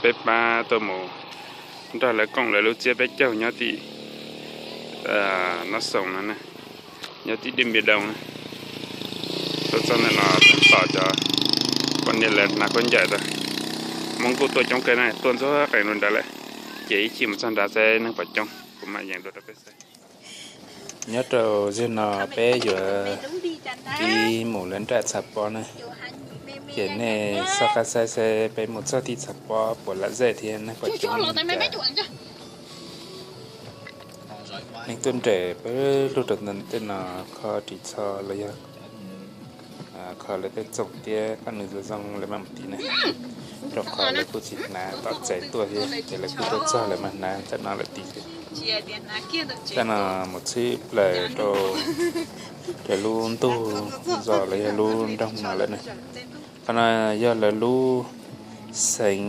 Peb pab tuaj mus nrog lawv koom lawv lub tsiab peb caug nyob tim Nab Xoos no, nyob tim Dij Npia Doo na. Tuaj txog ntawm no pom cov poj niam lawv hnav khaub ncaws tag. Hmoob kuj tuaj coob kawg na, tuaj ntxuag qees rau nrad lawm. Ces ib chim mus txog nrad saib neeg puas coob, kuv mam yees dua rau peb saib. Nyob rau zaum no peb yuav ib mus lawv nram Txhas Pob na, ces nej soj qab saib saib peb mus txog tim Txhas Pob puas lam zej thiab neeg puas coob li cas. Neeg tuaj nres peb lug rau ntawm tej no, kho ris tsho los yog kho lawv tej txoom tiab qab nws zoo zoo lawv mam mus tim na, rau qhov lawv kuj tsis hnav tom tsev tuaj thiab, ces lawv kuj tuaj txog lawv mam hnav ntawm no lawm tim xwb. Tam no mus txhib plaws rau lub ntug zos los yog lub nroog no lawm na. Qhov no yog lawv lub xeev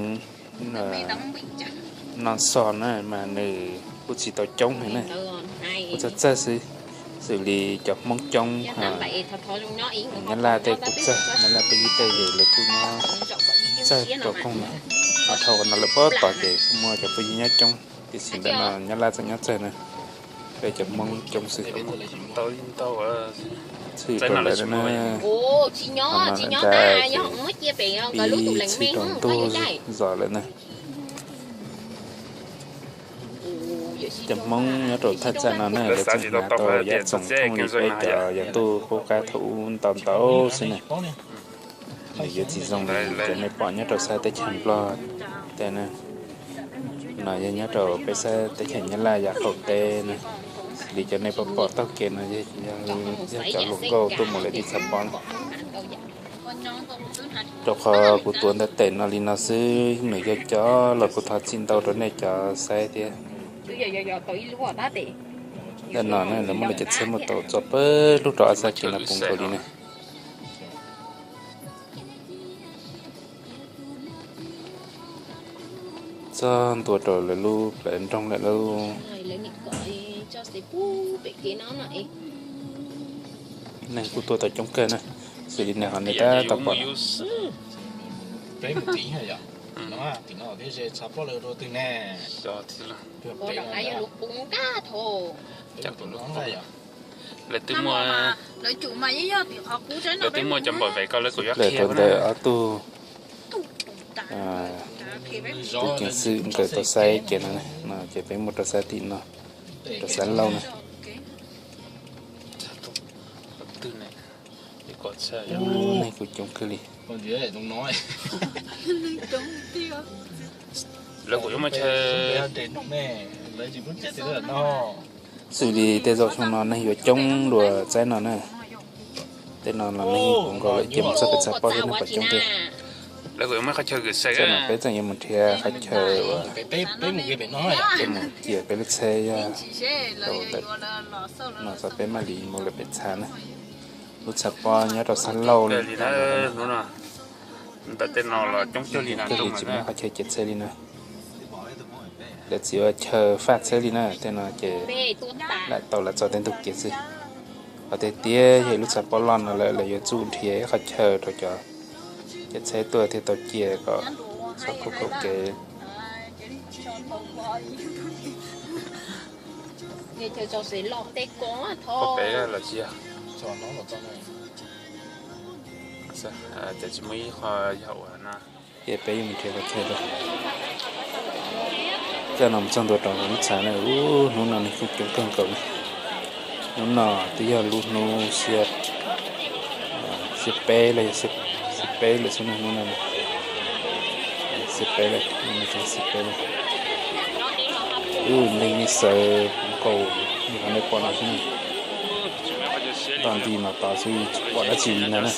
Nab Xoos na, mas nws kuj tsis tau coob heev na, kuj txawj txawj xwb, xws li cov Hmoob coob, Nyab Laj tej kuj txawj, Nyab Laj phooj ywg tej ces lawv kuj nyob txawj tua koog no. Ho dhau qhov no lawm puag tod ces kuj muaj cov phooj ywg nyob coob, tiam sis ntawm no Nyab Laj tseem nyob txawj na. Peb cov Hmoob coob xwb. Txhwj rau lawv na, qhov no lawv ntag ces pib txhwj rau ntug zos lawm na. Cov Hmoob nyob rau thaj tsam no na lawv tseem hnav tau yam txoos thooj li peb cov yav ntuj qub qab thaum ub ntau ntau xwb na. Nws yuav tsis zoo li cov nej pom nyob rau sab teb chaws Nplog tej na. No yog nyob rau peb sab teb chaws Nyab Laj yav qaum teb na. Xws li cov nej pom pom taug kev no yog cov hluas nkauj tuaj mus lawv tim Txhas Pob na. Rau qhov kuv tuav ntawm tes no li no xwb, nws yog cov los kuv thov txim ntau rau nej cov saib thiab. Ntawm no na lawv muaj lawv cov tsheb mus tau txog pawg lug rau ob sab kev no puv nkaus li na. Txog ntua rau lawv lub plawv nroog lawm lauj. Neeg kuj tuaj tau coob kawg na, xws li nws ho nws tab tom pom. Lawv twb muaj, lawv twb muaj cov npam vev ko lawv kuj yuav qhia rau ntawm ob tug, tus ceev xwm nkawd tau saib kev no, no ces peb muaj rau sab tim no, rau sab laug na. Neeg kuj coob kawg li. Lawv kuj yuav muaj chaw. Xws li tej zaum xyoo no neeg yuav coob dua tsaib no na. Tej no los neeg kuj nkaus lawm ces mus txog pem Txhas Pob thiab neeg pom coob tiag. Lawv kuj yuav muaj qhov chaw gửi xe. Tam no peb tseem yuav mus nrhiav qhov chaw uas peb mus cia peb lub tsheb yog rau ntawm no txog peb mam li mus lawm pem Txhas na. Lub Txhas Pob nyob rau sab laug li. Ntawm tej no los coob kawg li, tsis muaj qhov chaw cia tsheb li na. Lawv tsis ua chaw faj tsheb li na, tej no ces lam tau lam txog tej ntug kev xwb. Qhov tiag tiag yog lub Txhas Pob loj no lawm lawv yuav txuj nrhiav ib qhov chaw rau cov cia tsheb tuaj thiaj tau cia kom txhob khaum khaum kev. Ces peb yuav mus nrhiav qhov chaw rau. Coj no mus txog ntua rau lub Txhas na, ub, hnub no neeg kuj coob kawg nkaus li. Hnub no twb yog lub hnub xiab peb los yog xiab peb lawm xwb na, hnub no xiab peb lawm, xiab peb lawm. Ub, neeg yeej sawv nkaus li qhov nej pom no xwb na. Nto nti no tos xwb tsis pom dab tsi li ntag na.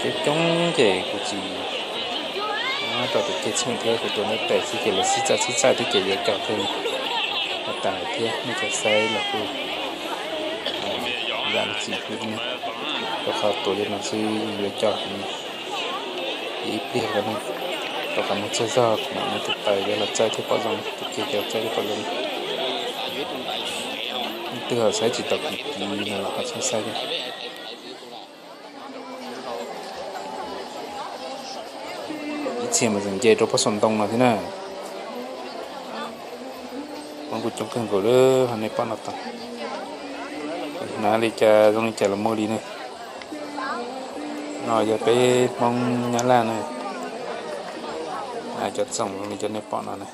Coob coob ces kuv tsis nyob rau tus ceg tsheej thiab kuv tuav ntaub tes xwb ces lawv sib txawj sib txawj thiab ces yuav cog kawg li. Has tas thiab nej cov saib los kuj yam li txiv kuv rau qhov tuav li no xwb yuav cog heev. Ces ib pliag rau qhov neeg txog zog kuv mam muab tus taws yuav los txawb thiab pom zoo, tus ceg cov txawb thiab pom zoo. Leej twg ho saib tsis tau kuv kiv no los ho txhob saib thiab. Mus txog nce rau pob xov ntoo no thiab na. Hmoob kuj coob kawg nkaus li, ho nej pom no tau. Hnav li cas zoo li cas los muaj li ne. No yog peb Hmoob Nyab Laj na. Hnav cov txoom zoo li cov nej pom no na.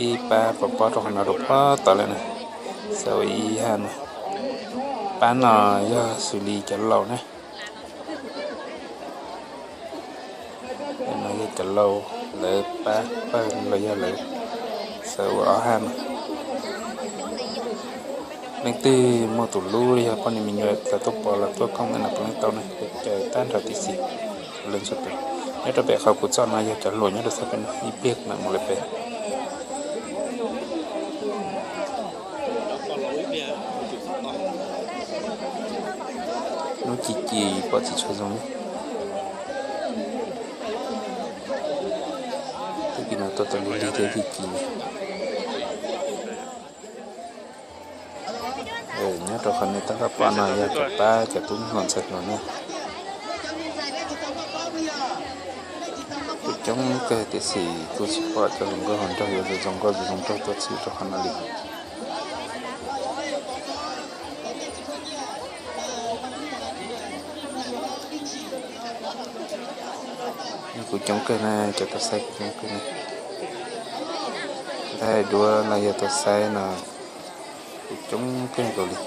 Ib pab pov pob rau qhov no rau pob tod lawm na. Xav ua ib haj no. Pab no yog xws li cov laus na. No yog cov laus lawv pab pawg los yog lawv xav ua ob haj no. Leej twg muaj tus hlub los yog poj niam me nyuam xav tuaj pom los tuaj koom ntawm no puav leej tau na, peb caw tag nrho tib si. Leej txhua tus nyob rau pem qhov kuv txoj no yog cov hluas nyob rau sab pem no ib pliag mam mus lawm pem. Hnub ci ci pom txiv tshuaj zoo. Tag kis no tuaj tau lig lig thiab ci ci. Nyob rau qhov nej tab tom pom no yog cov pab cov tub hluas ntxhais hluas na. Kuj coob kawg tiam sis kuj tsis pom cov hluas nkauj hluas nraug yuav zoo nkauj zoo nraug tuaj txhim rau qhov no li. Kuj coob kawg na, cov tuaj saib kuj coob kawg na. Ntxhais duab los yog tuaj saib no kuj coob kawg nkaus li.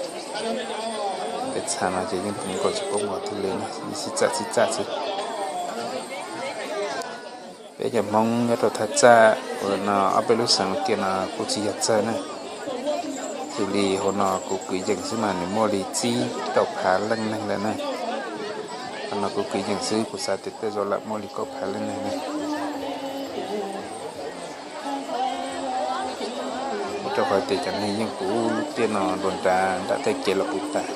Peb txha no ces yeej tus nkaus tsis paub nkaus twg li, sib txawj sib txawj xwb. Peb cov Hmoob nyob rau thaj tsam uas no ob peb lub xeev kiag no kuj tsis yog txawg na. Xws li hauv no kuv kwv yees xwb mas nws muaj li tsib rau phav leej neeg lawm na. Hauv no kuv kwv yees xwb kuv xav tias tej zaum lam muaj li kaum phav leej neeg na. Rau qhov tias cov neeg yeej puv tiaj no dua nrad nram tej kev los puv tas.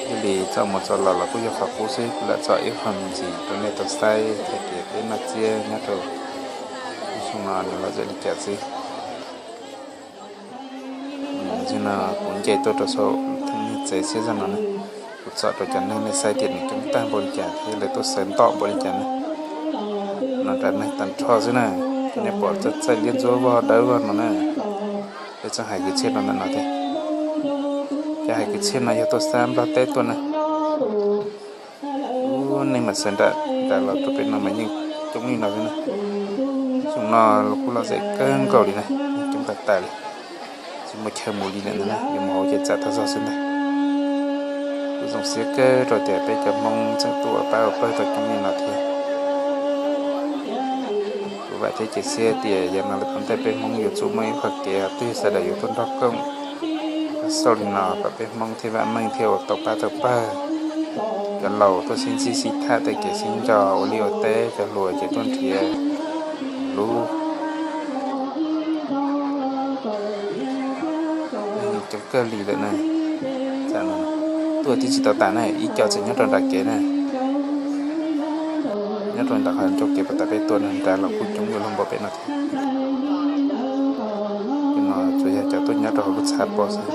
Thiaj li txoj mus txoj los los kuj yog qhov qub xwb, kuv lam txo ib qho me ntsis rau nej tau saib hais tias peb noj tsiab nyob rau xyoo no nws los zoo li cas xwb. Ntxwg no kuv nce tuaj rau saum theej txev siab zog no ne, kuv txo rau cov neeg nej saib tias nws coob tag npaum li cas thiab lawv tuaj sawv ntau npaum li cas ne. No nrad neeg tag nrho xwb na, nej pom txaij txaij liab ntxuab vog dawb vog no na. Peb txeem hais kwv txhiaj rau ntawm no thiab. Cov hais kwv txhiaj no yog tuaj sab Nplog teb tuaj na. Ub, neeg mas sawv nram nrad los rau peb no mas yeej coob li no xwb na. Xyoo no los kuj los zem kawg nkaus li na, yeej coob tag tas li. Tsis muaj chaw mus li lawm ntag na, yuav mus hauv ces txav tag zog xwb ntag. Kuv zoo siab kawg rau tias peb cov Hmoob tseem tuaj ua pab ua pawg tau coob li no thiab. Kuv vam thiab cia siab tias yav no lawm tom ntej peb Hmoob yuav tsum muaj ib qho kev twg sawv daws yuav tuaj nrog koom xauj li no kom peb Hmoob thiaj vam meej thiab ua tau pab tau pawg. Cov laus tuaj sib ntsib sib tham tej kev sib nco ua liaj ua teb, cov hluas ces tuaj nrhiav lub coob kawg li lawm na. Tuaj twb tsis tau tas na, ib co tseem nyob rau nram kev na. Nyob rau nram qhov ncauj kev puag ta peb tuaj no nrad los kuj coob yuav luag npaum peb no thiab. Cov no tsuas yog cov tuaj nyob rau hauv lub txha pov xwb.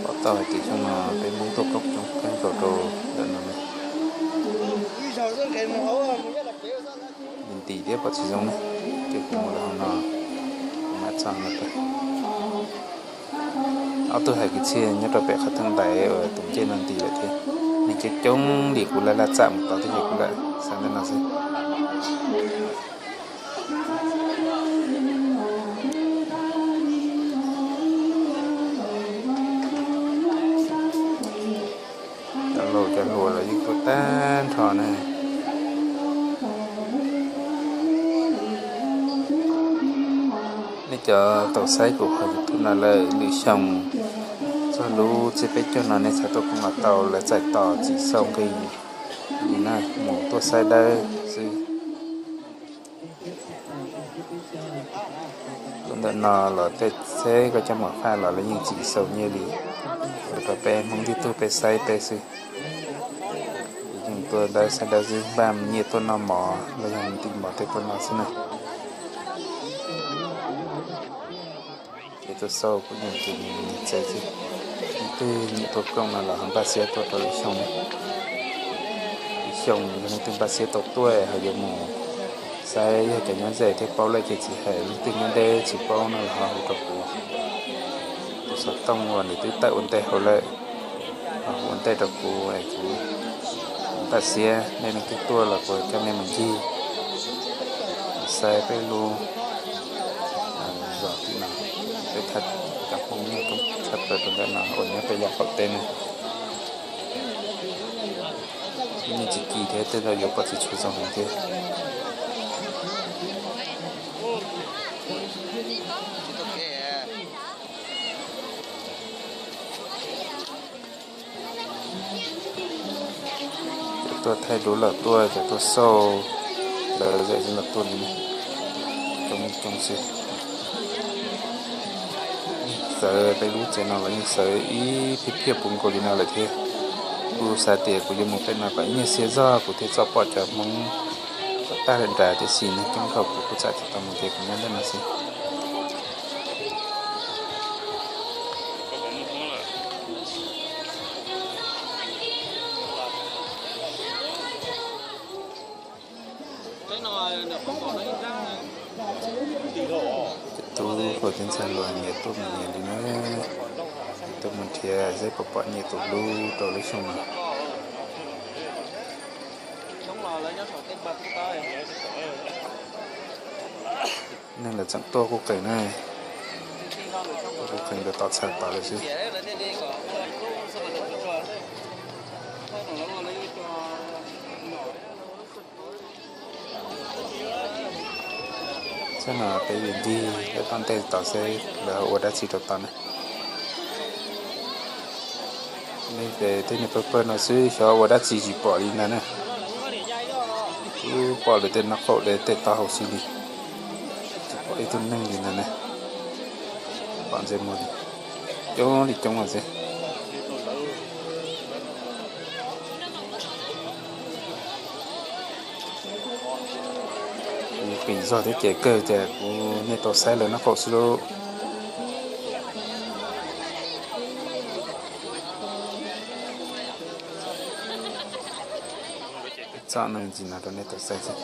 Pom tau hais tias xyoo no peb Hmoob tuaj koom coob kawg nkaus rau ntawm no. Nws ntim thiab pom tsis zoo ne, ces kuv mus lawm hauv no, kuv mam txog no pem. Ob tug hais kwv txhiaj nyob rau pem qhov theej ntaiv uas tus ncej no ntim lawm thiab. Neeg coob coob li kuv laj laj txam mus tod thiab ces kuv lam xav ntawm no xwb. Cov laus cov hluas los yeej tuaj tag nrho na. Nej cov tau saib kuv qhov YouTube no lawm lwm xyoo, txog lub tsiab peb caug no nej txhais tuaj koom los tau, lawv txais tos txiv xau nqi li na, mus tuaj saib dawb xwb. Tuaj ntawm no los tej txheb koj coj mus faj los lawv yeej tsis xaus nyiaj li, ua rau peb Hmoob ntwg tug peb saib peb xwb. Yeej tuaj dawb xab dawb xwb, npaj nyiaj tuaj noj mov los yog ntim mov tej tuaj noj xwb na. Ces tuaj xauj kuv nyiam tus niam txiv xwb, leej twg nyiam tuaj koom no los ho npaj siab tuaj rau lwm xyoo. Lwm xyoo yog leej twg npaj siab tau tuaj ho yuav mus saib yog cov nyob ze thiab paub lawm ces tsis hais, leej twg nyob deb tsis paub no los ho hu rau kuv. Tus xov tooj uas nws twb tawm ua ntej hauv lawm, ho hu ua ntej rau kuv, kuv npaj siab, nej leej twg tuaj los kuv coj nej mus ncig saib peb lub zos tim no, peb thaj cov Hmoob nyob tshaj plaws rau ntawm no uas nyob peb yav qaum teb na. Yeej tsis ci thiab, tej zaum yuav pom tsis tshua zoo heev thiab. Cov tuaj thaij duab los tuaj, cov tuaj xauj lawv zej zog los tuaj li ne, coob coob xwb. Txawv peb lub tsev no los yeej txawv ib phiaj phiaj puv nkaus li no lawm thiab. Kuv xav tias kuv yuav mus pem no kom ib nyuag xiab zog kuv thiaj txawj pom cov Hmoob kom tag lawm nrad, tiam sis neeg coob nkaus kuv kuj txawm tsis tau mus ces kuv nyob ntawm no xwb. Cov tub hluas thiab ntxhais hluas nyias tuaj mus nyias li na, tuaj mus nrhiav seb puas pom nyias tus hlub rau lub xyoo no. Neeg lawv tseem tuaj kuj qees na, tuaj kuj qees rau tom txhais tos lawm xwb. Saib no peb yuav ncig lawv tom ntej tos seb lawv ua dab tsi rau tom na. Nej pem tej niag pawg pawg no xwb xyov ua dab tsi tsis pom li ntag na. Twb pom lawv tej nraub qaum tej taub hau xwb li, tsis pom ib tug neeg li ntag na. Pom ntsej muag li coob li coob xwb. Kuv qis zog thiab ces kawg ces kuv niaj tau saib lawv nraub qaum xwb lauj. Txom no ntsis no rau nej tau saib xwb.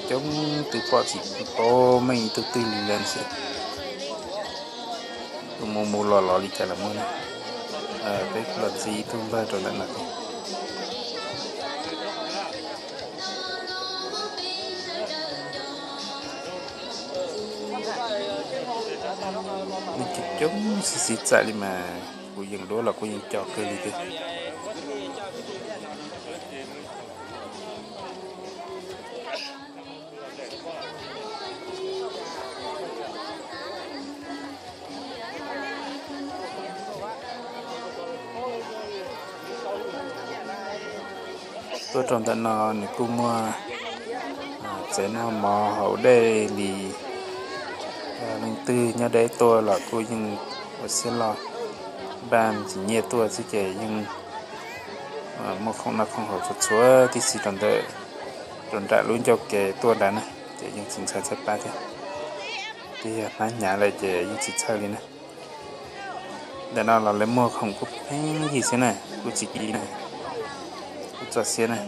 Coob coob twb pom tsis paub meej ib tug twg li lawm xwb. Tus mus mus los los li cas los muaj na. Peb los ntxiv ib tug npawg rau ntawm no thiab. Neeg coob coob xwb, xiv txam li mas kuv yeem duab los kuj yeej co kawg li thiab. Tuaj rau ntawm no nws kuj muaj tsev noj mov haus dej li. Yog leej twg nyob deb tuaj los kuj yeej ua siab loj, npaj tsis nyiaj tuaj xwb ces yeej muaj khoom noj khoom haus txhua txhua tib si rau ntawm, rau nram lub ncauj kev tuaj nrad na, ces yeej tsis ntxhawb txhawb pab thiab. Twb yog hnab hnyav lawm ces yeej tsis txhawj li na. Ntawm no los lawv muag khoom kuj pheej yig xwb na, kuj tsis kim na, kuj txaus siab na.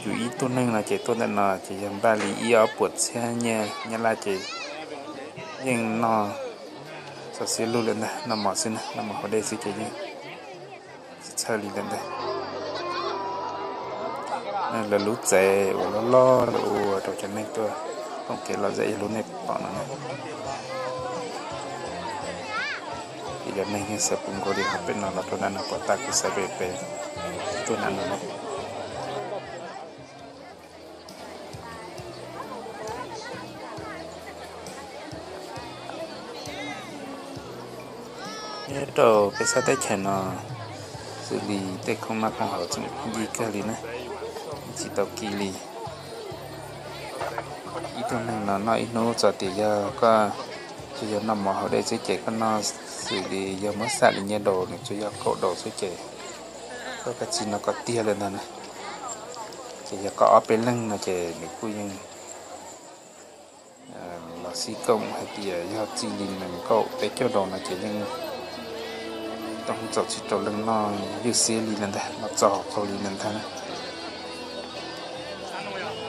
Yus ib tug neeg no ces tuaj ntawm no ces yog npaj li ib ob puas txhiab nyiaj Nyab Laj ces yeej noj txaus siab lug lawm ntag, noj mov xwb na, noj mov haus dej xwb ces yeej tsis txhawj li lawm ntag. Lawv lub tsev uas loj loj lawv ua rau cov neeg tuaj koom kev lom zem yog lub nej pom no na. Ces cov neeg yeej xav puv nkaus li hauv pem no los rau nram no, puas tas kuv xav pem pem tuaj nram no na. Nyob rau peb sab teb chaws no xws li tej khoom noj khoom haus tseem yig kawg li na, tsis tau kim li. Ib tug neeg no noj ib hnub txog tias yog koj tsuas yog noj mov haus dej xwb ces koj noj Xws li yog muab xam li nyiaj daus nws tsuas yog kaum daus xwb ces koj kab txig no koj tiag lawm ntag na. Ces yog koj ob peb leeg no ces nws kuj yeej los xij koom hais tias yog txij li nees nkaum peb caug daus no ces yeej tau txaus tsis rau leej noj ywj xiab li lawm ntag, los txaus hauv paus li lawm ntag na.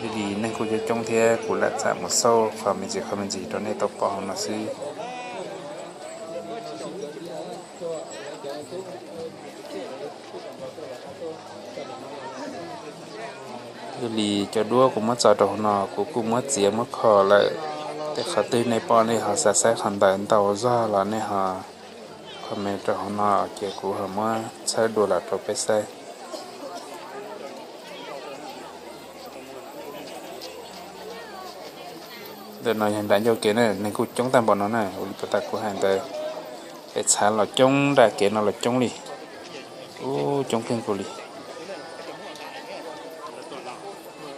Vim li neeg kuj coob coob thiab kuv lam txam mus xauj qhov me ntsis qhov me ntsis rau nej tau pom hauv no xwb. Yog li cov duab kuv muab tso rau hauv no kuv kuj muab txiav muab kho lawm. Tej qhov twg nej pom nej ho xav saib qhov ntawd ntau zog los nej ho comment rau hauv no ces kuv ho muab tshawb dua los rau peb saib. Ntawm no yog nram ncauj kev na, neeg kuj coob tag npaum no na, ua li puas tas kuv hais ntawd. Pem txhav los coob, nram kev no los coob li. Ub, coob kawg nkaus li.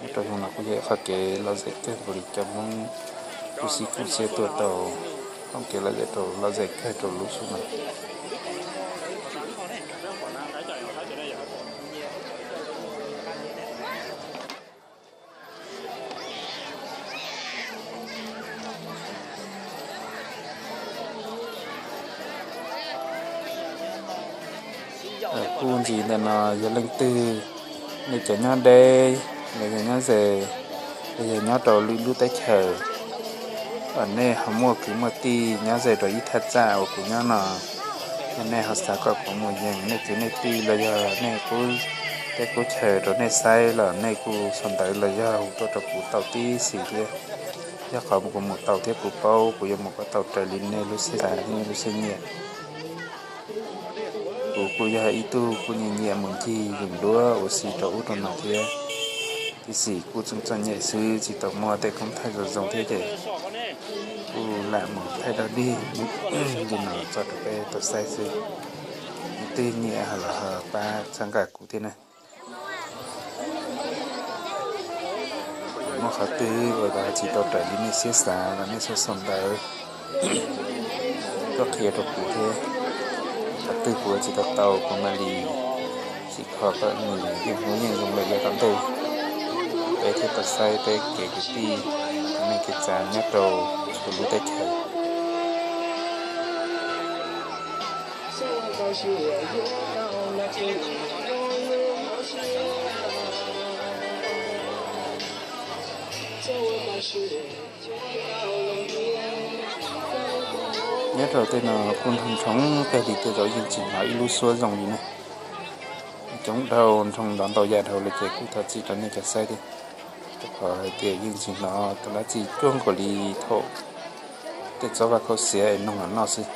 Nyob rau xyoo no kuj yog ib qho kev lom zem kawg nkaus li, cov Hmoob kuj sib koom siab tuaj tau hoob kev lom zem rau, lom zem kawg rau lub xyoo no. Kuj ntxiv ntawm no yog leej twg, nej cov nyob deb, los yog nyob ze, los yog nyob rau lwm lub teb chaws, nej ho muaj kwv muaj tij nyob ze rau ib thaj tsam uas kuv nyob no, yog nej ho xav kom kuv mus yees nej kwv nej tij los yog nej qub, tej qub chaw rau nej saib los nej kuj sau ntawv los yog hu tuaj rau kuv tau tib si thiab. Yog qhov kuv mus tau thiab kuv paub kuv yuav mus kom tau raws li nej lub siab xav thiab nej lub siab nyiam. Kuv kuj yog ib tug kuj nyiam nyiam mus ncig yeem duab ua si rau ub rau no thiab. Tiam sis kuj txom txom nyem xwb tsis tau muaj tej koob thaij zoo zoo thiab ces kuj lam mus thaij dog dig li no tso rau peb tau saib xwb. Leej twg nyiam los ho pab txhawb nqa kuv thiab na. Muaj qhov twg uas tsis tau raws li nej siab xav los nej sau sau ntawv tuaj qhia rau kuv thiab. Qhov twg kuv tsis tau tau kuv mam li tsim kho kom nws yeej hnub yeej zoo lawm yav tom ntej, peb thiaj tau saib peb kev kwv tij, kev neej kev tsav nyob rau txhua lub teb chaws. Nyob rau tej no kuj nroo nroo kawg li, tej zaum yeej tsis hnov ib lub suab zoo li ne. Coob dhau, nroo ntau ntau yam dhau li ces kuj thov txim rau nej cov saib thiab, rau qhov hais tias yeej tsis hnov tus dab tsi cuag nkaus li thaum tej txob vaj khaub xiav es noog los noj xwb.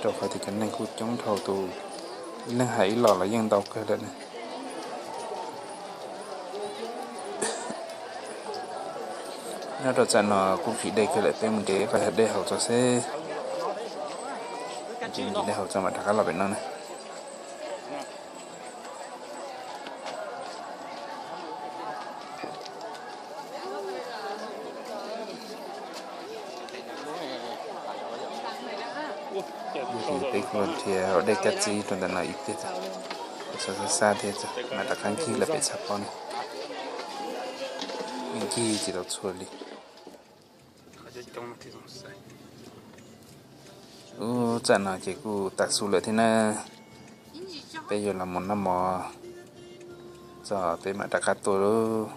Rau qhov tias cov neeg kuj coob dhau, tus ib leeg hais ib los los yeej ntau kawg lawm ne. Nyob rau tsam no kuj phim dej kawg lawm, peb mus nres ib qho dej haus tso seb. Nres dej haus tso mam rov qab los pem no ne. Peb kuj nrhiav ua dej cab txib rau ntawm no ib pliag, xa xa xa thiab mam rov qab ncig lawm pem txhab pob ne. Ncig tsis tau txhua li. Ub, tsam no ces kuj tas su lawm thiab na. Peb yuav los mus noj mov tso peb mam rov qab tuaj lauj.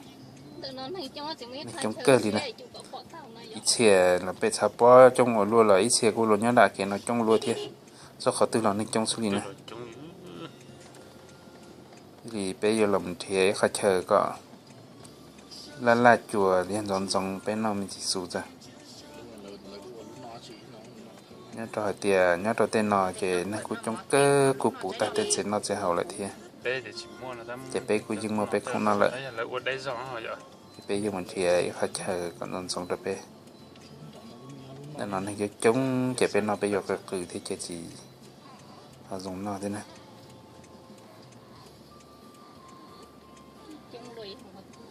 Neeg coob kawg li na. Ib txhia los pem txhab pob coob ua luaj los ib txhia kuj los nyob nram kev no coob luaj thiab. Txog qhov twg los neeg coob xwb li na. Li peb yuav los nrhiav ib qhov chaw kom laj laj cua yog ntxoov ntxoov peb noj me ntsis su tso. Nyob rau hais tias nyob rau tej no ces neeg kuj coob kawg, kuj puv tag tej tsev noj tsev haus lawm thiab. Ces peb kuj yeej muaj peb khoom noj lawm. Ces peb yuav mus nrhiav ib qhov chaw kom ntxoov ntxoov rau peb. Ntawm no neeg coob coob ces peb noj peb yuav qw qw thiab ces tsis ho zoo noj thiab na.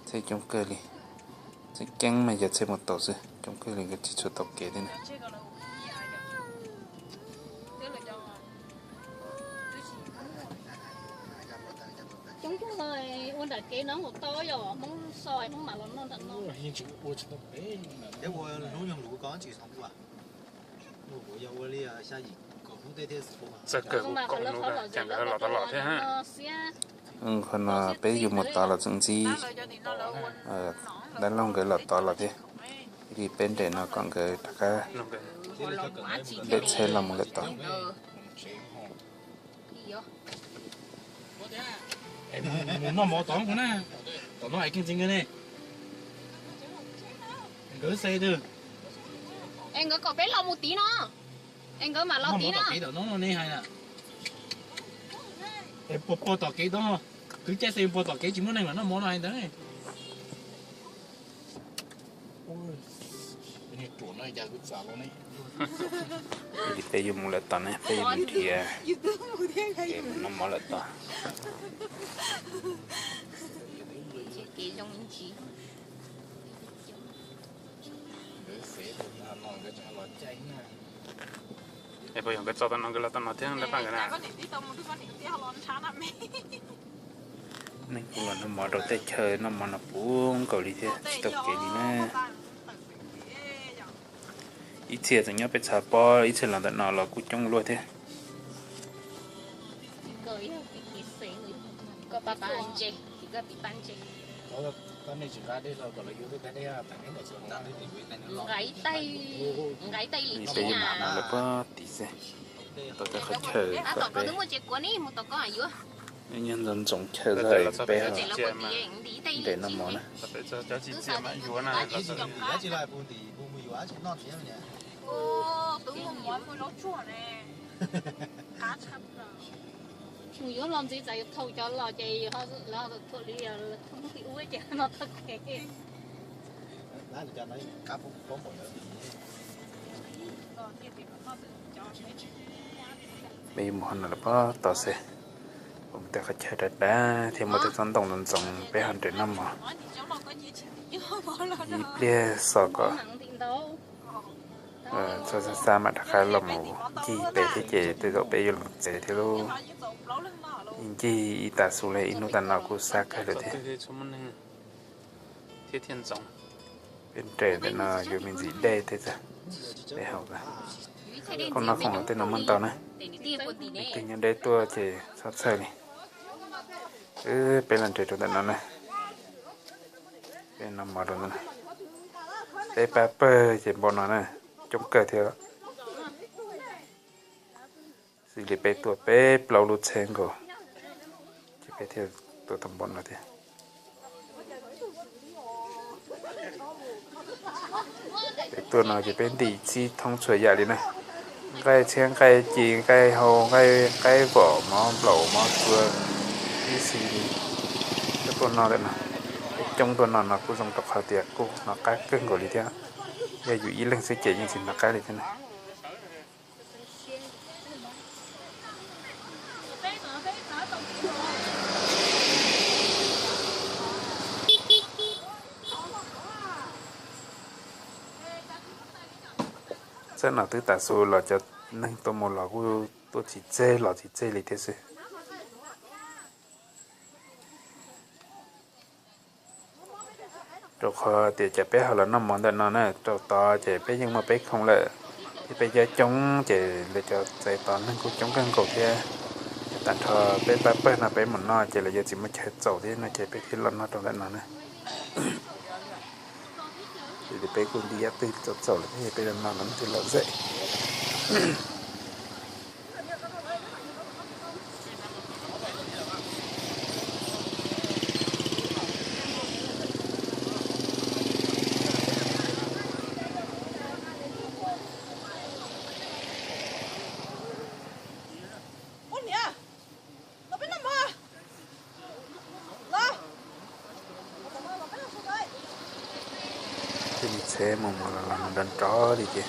Txhia coob kawg li, txheej ceeb mas yog txhia mus tau xwb, coob kawg li nkawd tsis tshua tau kev thiab na. Ua nram kev no mus tau yog Hmoob so Hmoob mam los noj nram no. Ua hnub nyoog luv ko tsis xav ua. Txawj kawg kuv kaum hnub cas nkawd los tau los thiab. Qhov no peb yuav mus tod los tseem ntxib dab laug nkawd los tod los thiab. Li peb nres no kom nkawd rov qab lem tsheb los mus lawm tod. Mus noj mov tom kuv na, tom no hais kiag ntxiv nkawd ne. Nkawd xe twg? Es nkawd kom peb los mus tid no, es nkawd mam los tid no. Es pog tom kev tod, kwv caij xe pog tom kev tsis muaj neeg mam noj mov no hais ntawd. Peb yuav mus lawm tod ne, peb yuav mus nrhiav, mus noj mov lawm tod. Es puas yog nkawd txog tau no nkawd los tau no thiab lawv paj nkawd na? Neeg kuj los noj mov rau tej chaw noj mov no puv nkaus li thiab tsis tau kev li na. Ib txhia tseem nyob peb tshav pob, ib txhia los ntawm no los kuj coob luaj thiab. Peb yuav mus lawm puag tid xwb, tau tej qhov chaw kom peb nyob ntxoov ntxoov chaw xwb peb ho nres noj mov na. Mus yuav los ntxiv txawm yus thau cov los ces lawv thuam li, lawv thau muab ti ua ces no thau kev. Peb yuav mus hauv no lawm pob tod xwb, mus tej qhov chaw dav dav thiab muaj tej tsob ntoo ntxoov ntxoov peb ho nres noj mov. Ib pliag xwb kom txog xa xa mam rov qab los mus ncig pem thiab ces tej zaum peb yuav los tsev thiab lauj. Ib ncig ib tas xu li ib hnub tas no kuj xa kawg lawm thiab. Peb nres ntawm no yuav me ntsis dej thiab txawm peb haus. Koj noj khoom los tej no muaj ntau na. Leej twg nyob deb tuaj ces txhob txhawj li. Wb peb los nres rau ntawm no na. Peb noj mov rau ntawm no. Peb pab pawg ces npaum no na, coob kawg thiab. Xws li peb tuaj peb plaub lub tsheb nkaus, ces peb thiaj tuaj tau npaum no thiab. Peb tuaj no ces peb ntim txhij thoob txhua yam li na, nqaij txhiab nqaij ci nqaij hau nqaij qaib vom mov nplaum mov txua ib txhis li. Peb tuaj no ntawm no, peb coob tuaj no no kuj zoo rau qhov tias kuj hnov qab kawg nkaus li thiab. Yog yus ib leeg xwb ces yeej tsis hnov qab li thiab na. Txawm no twb tas xu los cov neeg tuaj mus los kuj tuaj tsis tseg los tsis tseg li thiab xwb. Rau qhov tias cov peb ho los noj mov ntawm no na, rau tod ces peb yeej muaj peb khoom lawm, thiab peb cov coob ces lawv cov txais tos neeg kuj coob kawg nkaus thiab. Tag nrho peb pab pawg no peb mus noj ces lawv yuav tsis muaj chaw txaus thiab no ces peb thiaj los noj rau ntawm no na. Ces peb kuj nti yam twg txaus txaus lawm thiab peb los noj no twb los zem. Tej tsheb mus mus los los nrov nrov li ces,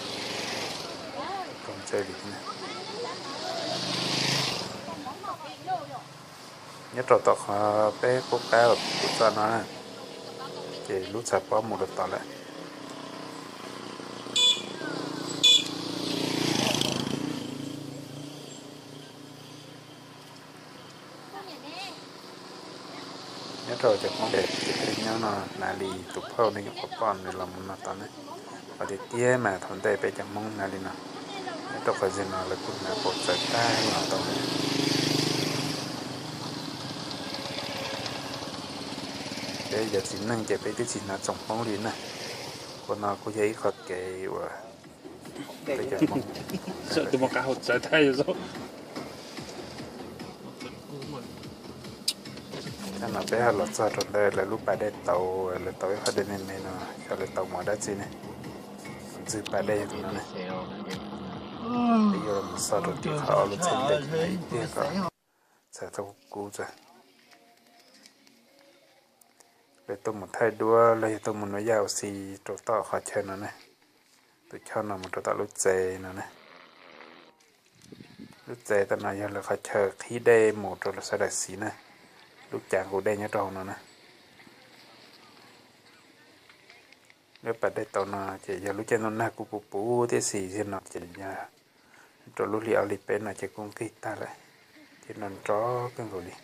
nyob rau tom qhov peb qub qab kuv txoj no na, ces lub tshav pob mus rau tod lawm. Nyob rau cov Hmoob ces peb nyob no hnav li tus phauj ne, nyuam qhuav pom nws los mus no tod ne. Qhov tiag tiag mas thaum ntej peb cov Hmoob hnav li no, nyob rau qhov zig no lawv kuj hnav pom txawv tag los tau. Peb yog txiv neej ces peb twb tsis hnav txoos Hmoob li na. Qhov no kuj yog ib qho kev uas peb cov Hmoob. Tus mos qav hau txawv tag. Tag no peb ho los txog rau ntawm lawv lub pas dej tauv, lawv tauv ib qho dej me me no, xyov lawv tauv mus dab tsi ne. Ntxwg pas dej yog tus no ne. Peb yuav los so rau tim qhov ob lub txheej ntawd ib pliag kom txhawv tau kub txawm. Lawv tuaj mus thaij duab los yog tuaj mus nuv yaj ua si rau tom qhov chaw no ne. Tus choj no mus rau tom lub tsev no ne. Lub tsev tom no yog lawv qhov chaw qhib dej mus rau sawv daws siv na. Lub cav nqus dej nyob rau hauv no na. Lub pas dej tauv no ces yog lub caij ntuj nag kuj puv puv tib si, zaum no ces yog rau lub hli ob hli peb no ces kuj nqig tag lawm, ces nrov nrov kawg nkaus li.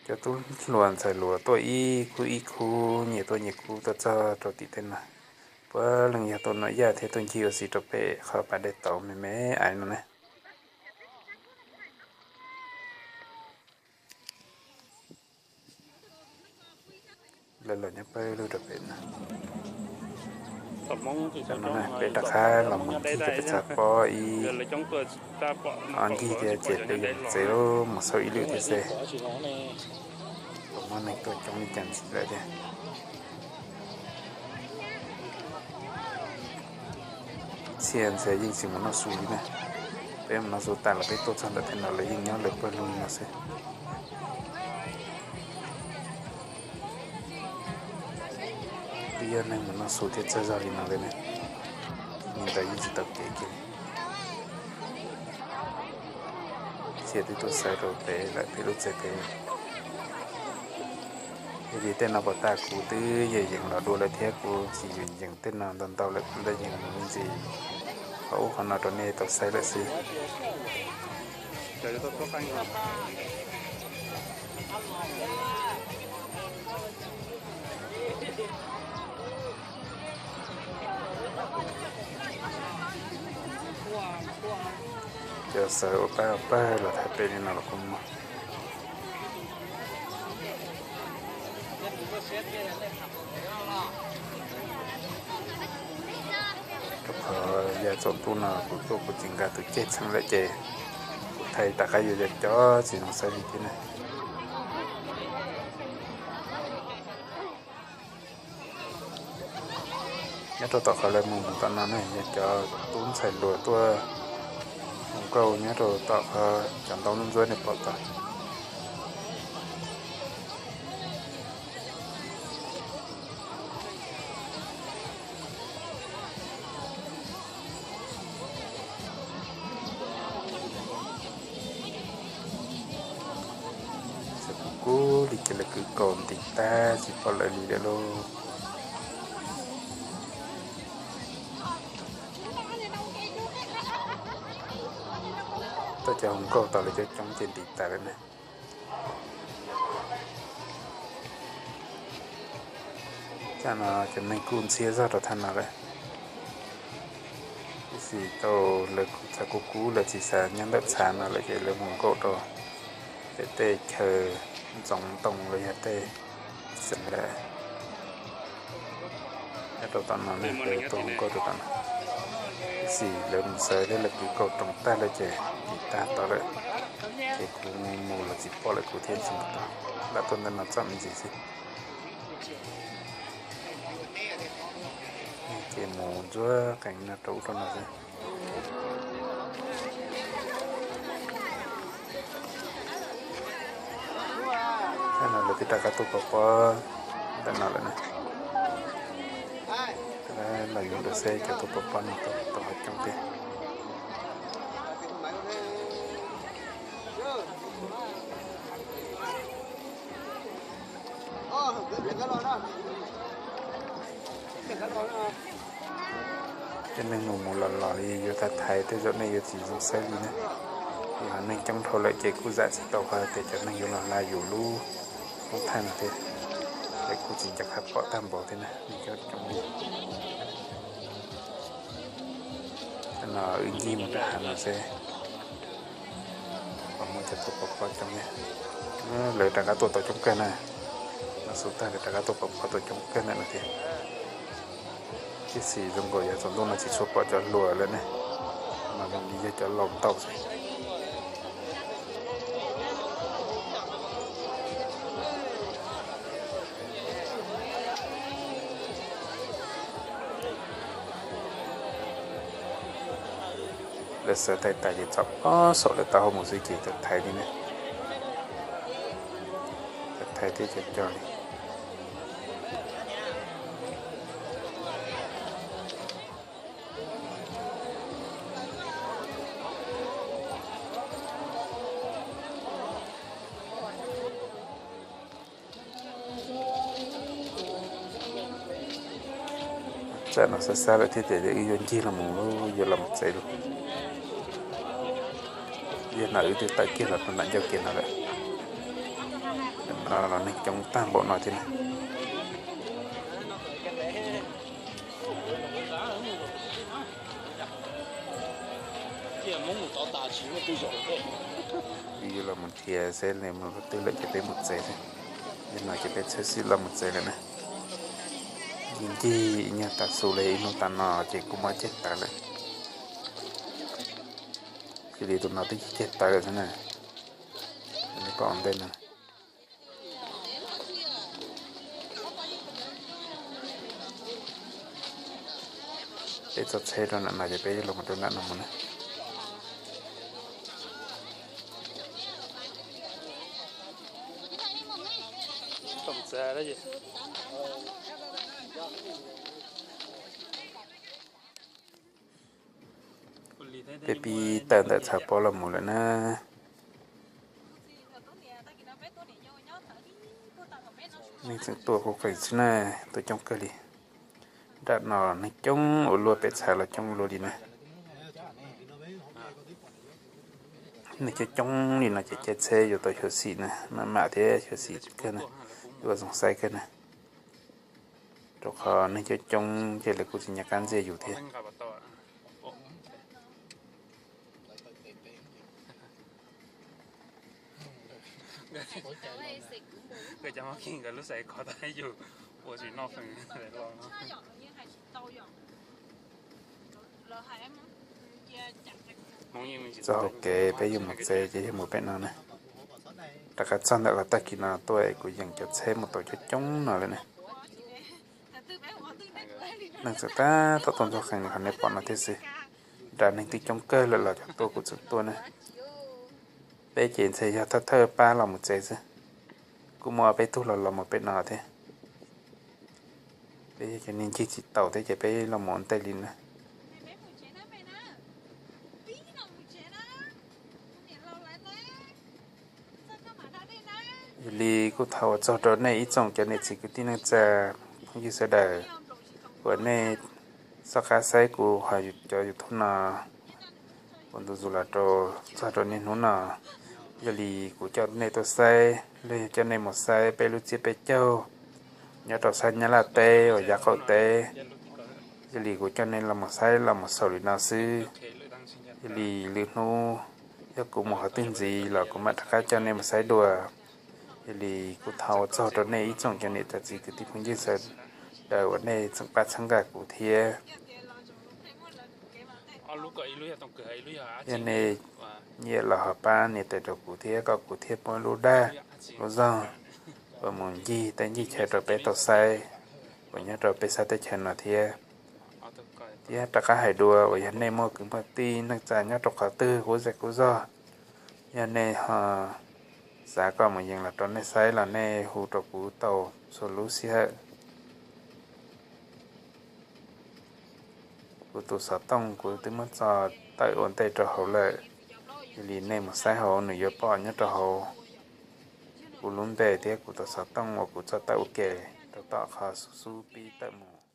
Cov tub hluas ntxhais hluas tuaj ib khub ib khub, nyias tuaj nyias khub tuaj txog rau tim tej no. Puav leej yog tuaj nuv yaj thiab tuaj ncig ua si rau pem qhov pas dej tauv me me aiv no ne. Lawv los nyob pawg lug rau pem no. Cov no peb rov qab los mus ncig rau pem txag pob ib ob ncig thiab ces peb yuav txev mus xauj ib lwm thiab xwb. Puas muaj neeg tuaj coob li cas ntxiv lawm thiab. Ib txhia ntxhias yeej tsis mus noj su li na. Peb mus noj su tas los peb tuaj txog ntawm tej no lawv yeej nyob lawv pawg lug li no xwb. Twb yog neeg mus noj su thiab txog zog li no lawm ne, li ntawd yeej tsis tau kev kiag li. Ib txhia twb tuaj xaws rau pem lawm pem lub tsev pem. Yog li tej no puas tas kuv twb yeej yees los dua lawm thiab, kuv tsis yeem yees tej no ntau ntau lawm, kuv ntawd yees me ntsis qhov ub qhov no rau nej tau saib lawm xwb. Cov xaws ua pab ua pawg los thaiv pem li no los kuj muaj. Rau qhov yav tsaus ntuj no kuv tuaj kuv tsis nqa tus ceg txheem lawm ces kuv thaij rov qab yuav yog cov tsis zoo saib li thiab na. Nyob rau tom qhov lawv mus mus tom no ne yog cov tub ntxhais hluas tuaj mus nkauj nyob rau tom qhov cov ntaub ntsuab nej pom tod. Txawm kuv kub li ces lawv kwv kaus ntim tag tsis pom lawv li lawm lauj. Tuaj cov hluas nkauj tau lawv coob coob ces ntim tas lawm na. Tam no cov neeg kuj ntxhiab zog rau thaj no lawm. Tab sis tau lawv txav kub kub lawv tsis xav nyob ntawm txhav no lawm ces lawv mus nkaum rau pem tej chaw ntxoov ntoo los yog tej xeev lawm. Nyob rau tom no ne, lawv tuaj mus nkaum rau tom no. Tab sis lawv mus xaws thiab lawv kwv kaus roos tag lawm ces ntim tag tau lawm. Ces kuv mus los tsis pom lawm kuv thiaj tsis mus tau, lam tuaj ntawm no txom me ntsis xwb. Ces mus ntsuab qees no rau ub rau no xwb. Thaj no lawv twb rov qab tuaj pov pob ntawm no lawm na. Los yuav lawv saib cov tuaj pov pob no tuaj tau hav coob tiag. Tej neeg mus mus los los li yuav thaiv thaiv tej zaum nej yuav tsis zoo saib li na. Yog Neeg coob dhau lawm ces kuj zam tsis tau qhov tias cov neeg yuav los hla yus lub hoob thaij no thiab, ces kuj tsis nco qab pom tag npaum thiab na, neeg coob coob li. No wb ncig mus rau hav no seb puas muaj cov tuaj pov pob coob thiab. Lawv rov qab tuaj tau coob kawg na, no xub tag lawv rov qab tuaj pov pob tau coob kawg ntawm no thiab. Tiam sis zoo nkaus yog tsaus ntuj no tsis tshua pom cov hluas lawm ne, mas zoo li yog cov laus tau xwb. Lawv xav thaiv tas ces txog pob saum lawv taub hau mus xwb ces txawm thaiv li ne, txawm thaiv thiab cov cog li. Tsam no xav xav lawm thiab tias wb yuav ncig los mus, yuav los mus tsev lawm. Yog no wb twb tawm kiag los rau nram ncauj kev no lawm. No los neeg coob tag npaum no thiab na. Wb yuav los mus nrhiav seb mus rau twg lawm ces peb mus tsev xwb. Yog no ces peb tshwm sim los mus tsev lawm na. Ncig ncig ib nyuag tas xus li ib hnub tas no ces kuj mob ceg tawv lawm. Xws li tus no twb ceg tawv lawm xwb na. Nej pom ua ntej no. Peb txog tsheb rau nram no ces peb los mus rau nram no mus na. Peb pib tawm ntawm tshav pob los mus lawm na. Neeg tseem tuaj qub qees xwb na, tuaj coob kawg li. Nram no neeg coob ua luaj, pem tshav los coob ua luaj li na. Neeg coob coob li no ces caij tsheb yuav tau xyuam xim na, maj mam thiab xyuam xim kawg na, yuav zoo saib kawg na. Rau qhov neeg coob coob ces lawv kuj tsis nco qab ntxias yus thiab. Txog hauv kev peb yuav mus tsev ces yog mus pem no na. Rov qab txog ntawm los tag kis no tuaj es kuv yeem cov tsheb mus tau coob coob no lawm na. Neeg txawm tab tom tuaj ntxog qees li qhov nej pom no thiab xwb. Nram neeg twb coob kawg lawm los cov tuaj kuj tseem tuaj na. Peb ces ntshe yog thawj thawj pab los mus tsev xwb. Kuj muaj peb tug los los mus pem no thiab. Peb yog cov neeg ncig tsis taus thiab ces peb los mus ua ntej li na. Yog li kuj thov ua tsaug rau nej ib tsoom cov niam txiv kwv tij neej tsa phooj ywg sawv daws uas nej soj qab saib kuv hais cov YouTube no ua ntu zus los rau txog rau niaj hnub no. Yog li kuv coj nej tuaj saib los yog coj nej mus saib peb lub tsiab peb caug nyob rau sab Nyab Laj teb uas yav qaum teb. Yog li kuv coj nej los mus saib los mus xaus li no xwb. Yog li lwm hnub yog kuv mus qhov twg ntxiv los kuv mam rov qab coj nej mus saib dua. Yog li kuj thov ua tsaug rau nej ib tsoom cov niam txiv kwv tij phooj ywg sawv daws uas nej tseem pab txhawb nqa kuv thiab. Yog nej nyiam los ho pab nias tais rau kuv thiab kom kuv thiaj muaj lub dag lub zog uas mus ncig teb ncig chaw rau peb tau saib uas nyob rau peb sab teb chaws no thiab. Thiab rov qab hais dua uas yog nej muaj kwv muaj tij neej tsa nyob rau qhov twg qub zej qub zog, yog nej ho xav kom mus yees los rau nej saib los nej hu rau kuv tau txhua lub sij hawm. Kuv tus xov tooj kuv twb muab tso tawm ua ntej rau hauv lawm, yog li nej mus saib hauv nws yuav pom nyob rau hauv kuv lub npe thiab kuv tus xov tooj uas kuv tso tawm ua ke rau tom qhov xub xub pib tawm mus.